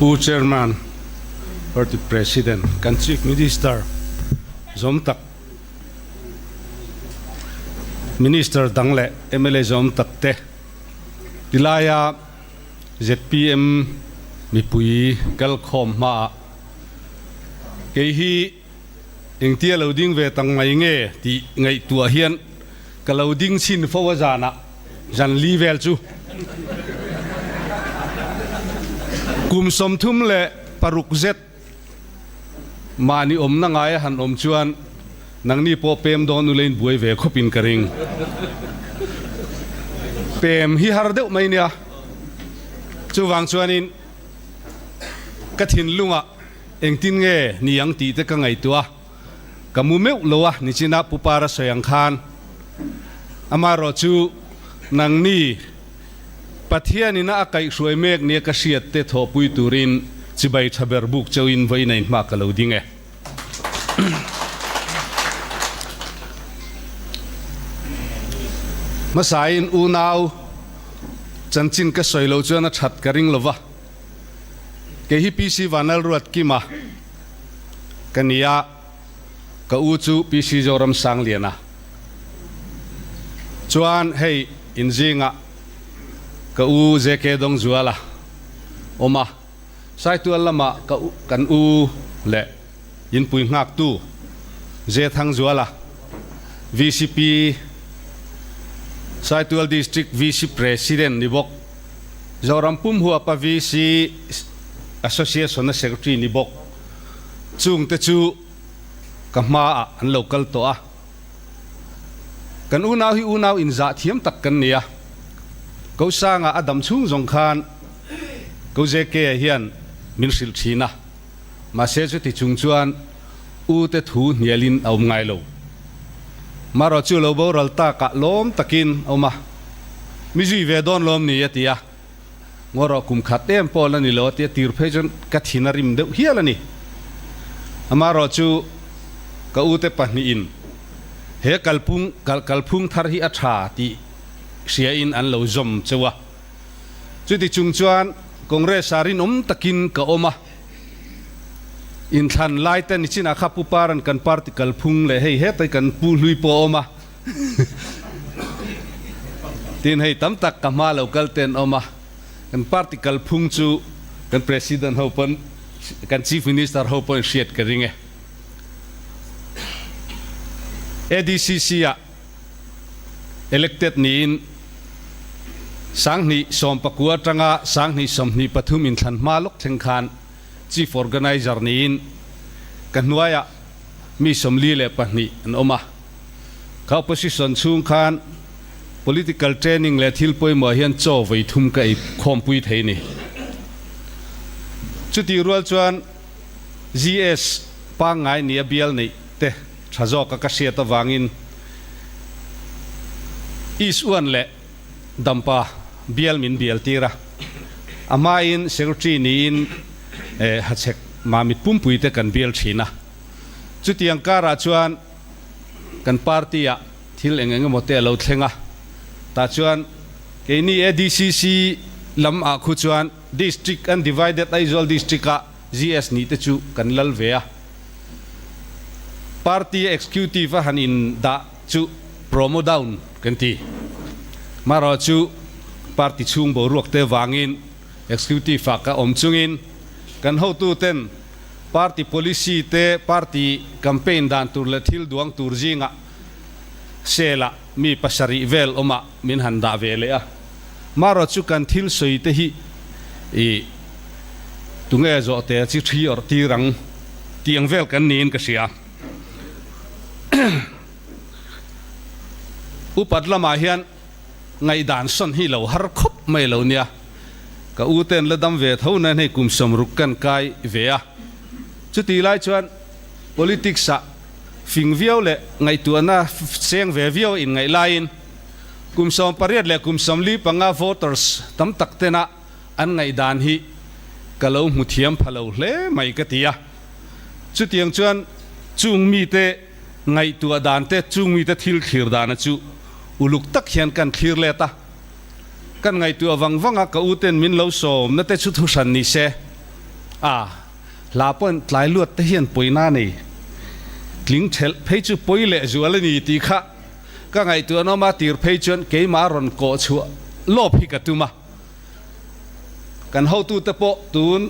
Pu Chairman, Party President, kan Chief Minister zawm tak, Minister dang leh mla zawm tak te tilaia zpm mipui kalkhawm hmaah kei hi engtia lo ding ve tang mai nge tih ngaihtuah hian ka lo ding chhin fo a zanah zan li vel chu kum 36 zet mahni awmna ngaia han awm chuan nangni pawh pem dawn ula in buai ve khawpin ka ring. Pem hi har deuh mai nia. Chuvang chuanin ka thinlungah engtin nge ni ang tih te ka ngaihtuah a, ka mu meuh lo a, nichina Pu Para sawi ang khan amaherawh chu nangni Pathianin a kaihhruai mek nia ka hriat te thawhpui turin chibai tha ber buk chauhin vawiin a inhma ka lo ding e. Hmasain unau chanchin ka sawi loh chuan a that ka ring lova, kei hi PC Vanlalruatkima ka ni a, ka u chu PC Zoramsangliana chuan hei inzingah ka u JK Dawngzuala awm a. Saitual lamah ka kan u leh inpui nghaktu Zethangzuala, vcp, Saitual District VC President ni bawk, Zoram pum huapa VC Association-a Secretary ni bawk, chungte chu ka hmaah an lo kal tawh a. Kan unau hi unau inzah thiam tak kan ni a, Kosanga a dam chhung zawng khan Ko JK-a hian min hrilh thin a, mahse chuti chung chuan u te thu hnialin a awm ngai lo. Marawh chu lo boral takah lawm takin a awm a, Mi zui ve dawn lawm ni a ti a, Ngawrawh kum khat em pawh la ni lo a ti a, tir phei chuan ka thin a rim deuh hial a ni. Amaherawh chu ka u te pahnihin he kalphung kalphung thar hi a tha tih hriain an lo zawm cheu a. Chuti chung chuan Congress ah rinawm takin ka awm a, inthlan lai te nichinah kha Pu Paran kan party kalphung leh hei hetai kan Pu Hlui pawh a awm a, tin hei tam tak ka hma lo kal te an awm a, kan party kalphung chu kan President ho pawn kan Chief Minister ho pawhin hriat ka ring e. ADCC ah Elected niin 2019 atanga 2023 inthlan hma lawk thleng khan Chief Organizer niin ka hnuaiah mi 42 an awm a. Kha opposition chhung khan political training leh thil pawimawh hian chaw vawi thum ka ei khawmpui thei ni. Chutih rual chuan GS pangngai nia bial neih te tha zawka ka hriat avangin East Uan leh Dampa bial min bial tir a, a hmain Secretary niin Hachhek Mamit Pumpui te kan bial thin a. Chutiang karah chuan kan party ah thil eng eng emaw te a lo thleng a, tah chuan keini ADCC lam ah khu chuan District Undivided Aizawl District ah GS nih te chu kan lal ve a. Party executive a han in dah chu promo down kan ti. Marawh chu party chhung boruak te vangin executive ah ka awm chungin kan hotu ten party policy te party campaign dan tur leh thil duang tur zingah sel ah mi pasarih vel awm ah min han dah ve leh a. Marawh chu kan thil sawi te hi i tunge zawh te chi thi awrh tir ang tih ang vel kan niin ka hria. Upat lamah hian ngaihdan sawn hi lo har khawp mai lo nia. Ka u ten la dam ve tho nen hei kum 60 kan kai ve a. Chutih lai chuan politics ah fing viau leh ngaihtuahna seng ve viau a inngaih laiin, Kum 18 leh kum 45 voters tam tak tena an ngaihdan hi ka lo hmu thiam pha lo hle mai ka ti a. Chutiang chuan chung mite ngaihtuah dan te, chung mite thil thlir dana chu uluk tak hian kan thlir let a. Kan ngaihtuah vang vang a, ka u ten min lo sawmna te chu thuhran ni se. A hla pawhin tlai luat te hian pawina nei tling thelh phei chu pawi leh zual a ni tih kha ka ngaihtuah nawm a, tir phei chuan keimah rawn kawh chhuah lawp hi ka tum a. Kan hotute pawh tun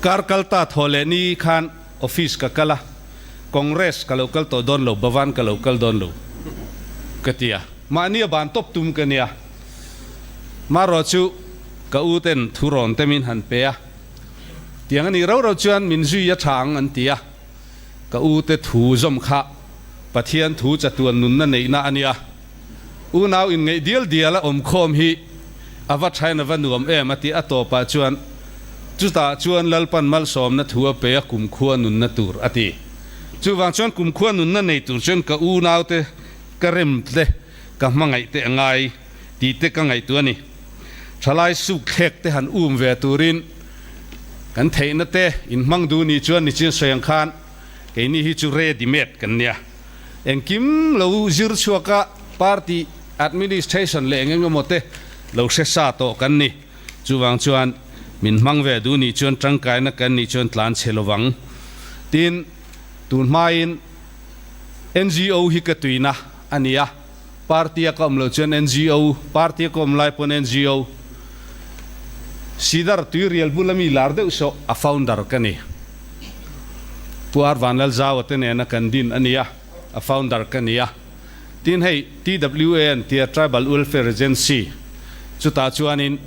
kar kal ta thaw leh ni khan office ka kal a, Congress ka lo kal tawh dawn lo, Bhavan ka lo kal dawn lo ka ti a, mahni a ban tawp tum ka nia. Marawh chu ka u ten thu rawn te min han pe a, tiang a nih rau rau chuan min zui a tha ang an ti a, ka u te thu zawm kha Pathian thu chatuan nunna neihna a nia. Unau inngeih dial dial a awmkhawm hi a va thain a va nuam em a ti a tawpah chuan chutah chuan Lalpan malsawmna thu a pe a kumkhua nunna tur a ti. Chuvang chuan kumkhua nunna nei tur chuan ka unaute ka rem te ka hmangaih te a ngai tih te ka ngaihtuah a ni. Thalai suk thlek te han um ve turin kan theihna te inhmang duh ni chuan nichin sawi ang khan keini hi chu ready made kan nia. Engkim lo zir chhuak a party administration leh eng eng emaw te lo hre sa tawh kan ni. Chuvang chuan min hmang ve duh nih chuan tangkaina kan nih chuan tlan chhe lovang. Tin, tun hmain NGO hi ka tuina a ni a, party a ka awm loh chuan NGO, party a ka awm lai pawn NGO, Sidar Tuirial bula mi lar deuh sawh a founder ka ni. Pu Ar Vanlalzaua te nena kan din a nia, a founder ka nia. Tin hei TWA an tia Tribal Welfare Agency chutah chuanin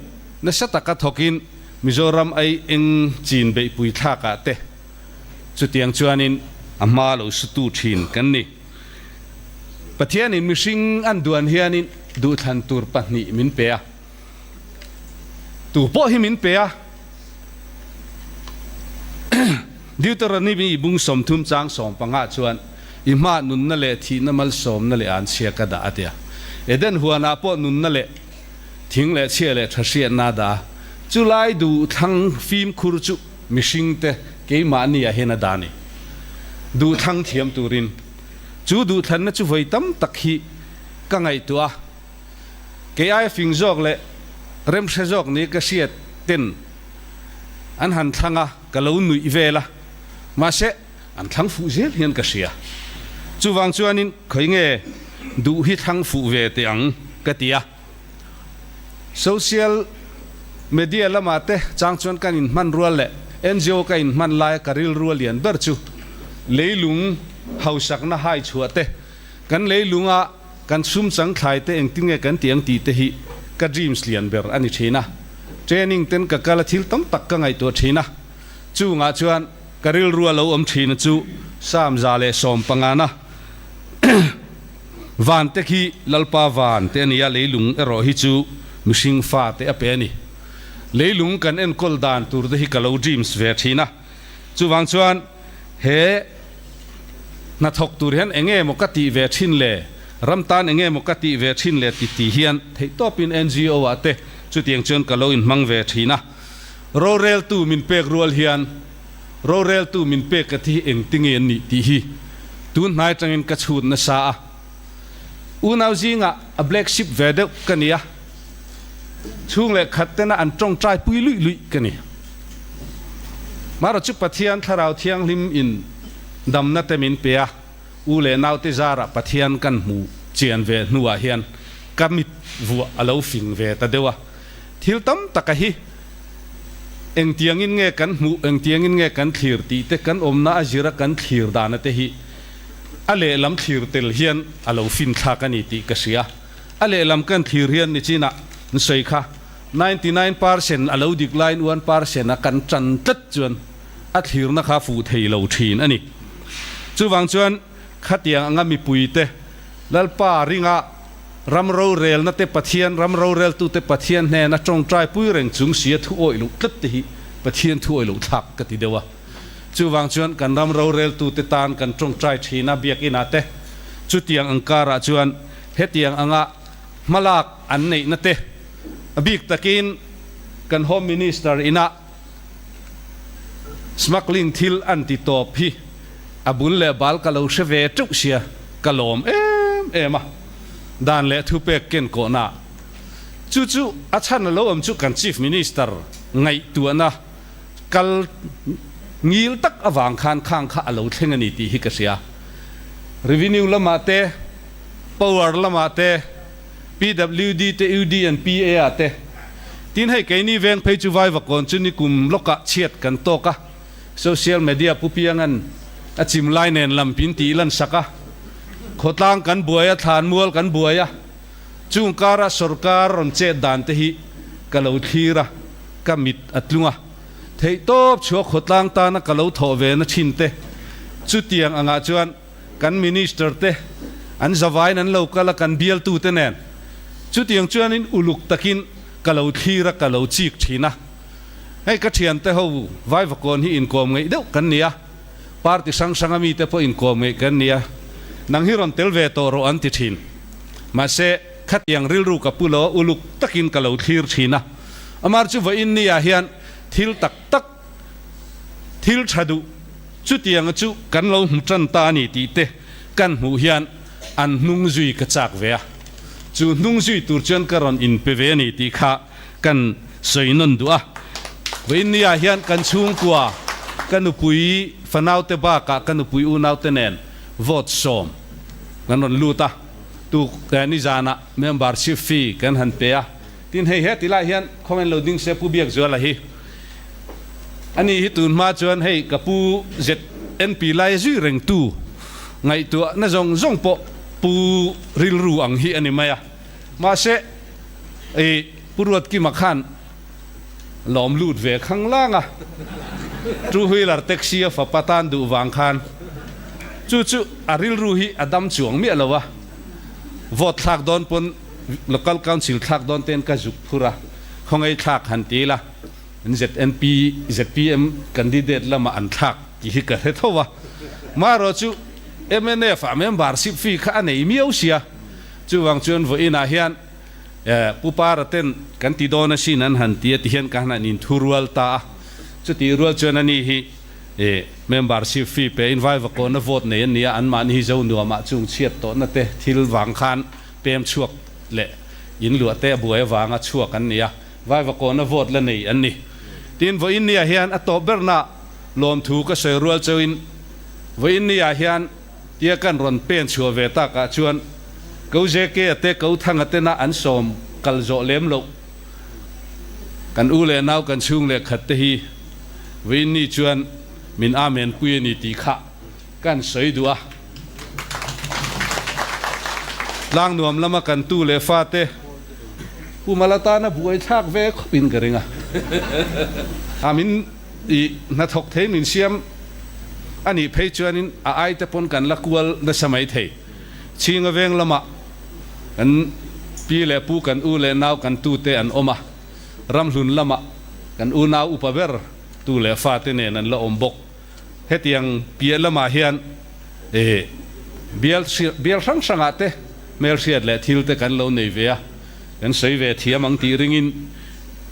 nasa taka thawkin Mizoram ai eng chin beihpui thlakah te chutiang chuanin a hma lo sutu thin kan ni. Pathianin mihring an duan hianin duhthlan tur pahnih min pe a. Tu pawh hi min pe a. Deuteronomy bung 30 chang 15 chuan, I hma nunna leh thihna malsawmna leh an chhia ka dah a ti a. Eden huanah pawh nunna leh thing leh chhia leh tha hriatna a dah a. Chulai duhthlang fimkhur chu mihringte keimahni ah hian a dah a ni. Duhthlang thiam turin. Chu duhthlanna chu vawi tam tak hi ka ngaihtuah a. Kei aia fing zawk leh remhre zawk ni ka hriat ten an han thlang a, ka lo nuih vel a, mahse an thlang fuh zel hian ka hria. Chuvang chuanin khawi nge duh hi thlang fuh ve teh ang ka ti a. Social media lamah te chang chuan kan inhman rual leh NGO ka inhman laia ka rilru a lian ber chu leilung hausakna hai chhuah te, kan leilunga Kan sum chang thlai te engtin nge kan tih ang tih te hi ka dreams lian ber a ni thin a. Training ten ka kal a thil tam tak ka ngaihtuah thin a. Chungah chuan ka rilru a lo awm thin a chu Psalm 115 van te khi Lalpa van te a ni a, leilung erawh hi chu mihring fa te a pe a ni. Leilung kan enkawl dan tur te hi ka lo dreams ve thin a. Chuvang chuan he hnathawk tur hian eng nge maw ka tih ve thin le, ram tan eng nge maw ka tih ve thin le ti ti hian theihtawpin NGO ah te chutiang chuan ka lo inhmang ve thin a. Roreltu min pek rual hian roreltu min pek ka thi hi engtinge an nih tih hi tun hnai tangin ka chhut nasa a. Unau zingah a black sheep ve deuh ka ni a. Chhung leh khat tena an tawngtai pui luih luih ka ni. Marawh chu Pathian Thlarau Thianghlim in damna te min pe a, u leh naute zarah Pathian kan hmu chian ve hnuah hian ka mit vuah a lo fing ve ta deuh a. Thil tam taka hi engtiangin nge kan hmuh, engtiangin nge kan thlir tih te kan awmna a zira kan thlir dana te hi a lehlam thlir tel hian a lo finthlak a ni tih ka hria. A lehlam kan thlir hian nichinah an sawi kha 99% a lo dik laiin 1% a kan tan tlat chuan a thlirna kha fuh thei lo thin a ni. Chuvang chuan khatiang anga mipuite Lalpa ringa ram rorelna te Pathian ram roreltute Pathian hnena tawngtai pui reng chung sia thu awih loh tlat te hi Pathian thu awih loh thlak ka ti deuh a. Chuvang chuan kan ram roreltute tan kan tawngtai thin a biakinah te chutiang ang karah chuan Hetiang anga hmalak an neihna te a bik takin kan Home Minister ina smuggling thil an ti tawp hi a bul leh bal ka lo hre ve teuh sia ka lawm em em a, dan leh thupek ken kawhna chu chu a chhan a lo awm chu kan Chief Minister ngaihtuahna. kal ngil tak avang khan khang kha a lo thleng a ni tih hi ka hria. Revenue lamah te, Power lamah te, PWD te, UD and PA ah te. Tin hei keini veng phei chu Vaivakawn chu nikum lawkah chhiat kan tawk a, social media pu piangan a chim lai nen lam pin tih lan sak a, khawtlang kan buai a, thlanmual kan buai a, chung kara sorkar rawn chet dan te hi ka lo thlir a, ka mit a tlung a, theihtawp chhuak khawtlang tana ka lo thawh ve na thin te chutiang angah chuan kan minister te an zavain an lo kal a, kan bialtu te nen chutiang chuanin uluk takin ka lo thlir a, ka lo chik thin a. Hei ka thiante ho Vaivakawn hi inkawm ngeih deuh kan ni a, party hrang hranga mite pawh inkawm ngeih kan ni a, nang hi rawn tel ve tawh rawh an ti thin. Mahse, khatiang rilru ka pu lo a, uluk takin ka lo thlir thin a. Amar chu vawiin niah hian thil tak tak, thil tha duh chutianga chu kan lo hmu tan ta a ni tih te kan hmuh hian an hnung zui ka chak ve a. Chu hnung zui tur chuan ka rawn inpe ve a ni tih kha kan sawi nawn duh a. Vawiin niah hian kan chhungkua, ka nupui fanaute bakah ka nupui unaute nen vote sawm kan rawn lut a. Tuk nizanah membership fee kan han pe a. Tin hei he tilai hian khawngain lo ding se Pu Biakzuala hi. Ani hi tun hma chuan hei ka pu ZNP lai zui reng tu ngaihtuah na zawng zawng pawh pu rilru ang hi a ni mai a. Mahse i Pu Ruatkima khan lawm lut ve khang lang a, two wheeler taxi a fapa tan duh vang khan chu chu a rilru hi a dam chuang miah lo a, vote thlak dawn pawn Local Council thlak dawn ten ka zuk phur a, khawngaih thlak han ti ila ZNP, zpm candidate lamah an thlak tih hi ka hre tho a, marawh chu mnf ah membership fee kha a nei miau sia, chuvang chuan vawiinah hian Pu Para ten kan ti dawn asin an han ti a ti hian ka han inthurual ta a, chutih rual chuan ani hi membership fee pe in Vaivakawna vote nei an ni a, anmahni hi zo nuamah chung chhiat tawhna te thil vang khan pem chhuak leh in luah te a buai avanga chhuak an ni a, Vaivakawna vote la nei an ni. Tin, vawiin niah hian a tawp berna lawmthu ka sawi rual chauhin vawiin niah hian tia kan rawn pen chhuah ve takah chuan Ko JK-a te Ko Thanga tena an sawm kal zawh lem loh kan u leh nau kan chhung leh khat te hi vawiin ni chuan min amen pui a ni tih kha kan sawi duh a. Tlang nuam lama kan tu leh fate Pu Mala tana buai thlak ve khawpin ka ring a. A min i hnathawk thei min siam a nih phei chuanin a aite pawn kan la kual nasa mai thei. Chhinga veng lamah kan pi leh pu kan u leh nau kan tute an awm a, ramhlun lamah kan unau upa ber tu leh fate nen an la awm bawk. Hetiang piah lamah hian bial bial hrang hrangah te hmelhriat leh thil te kan lo nei ve a, kan sawi ve thiam ang tih ringin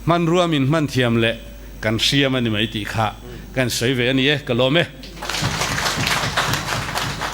hmanrua min hman thiam leh kan hriam a ni mai tih kha kan sawi ve a ni e, ka lawm e.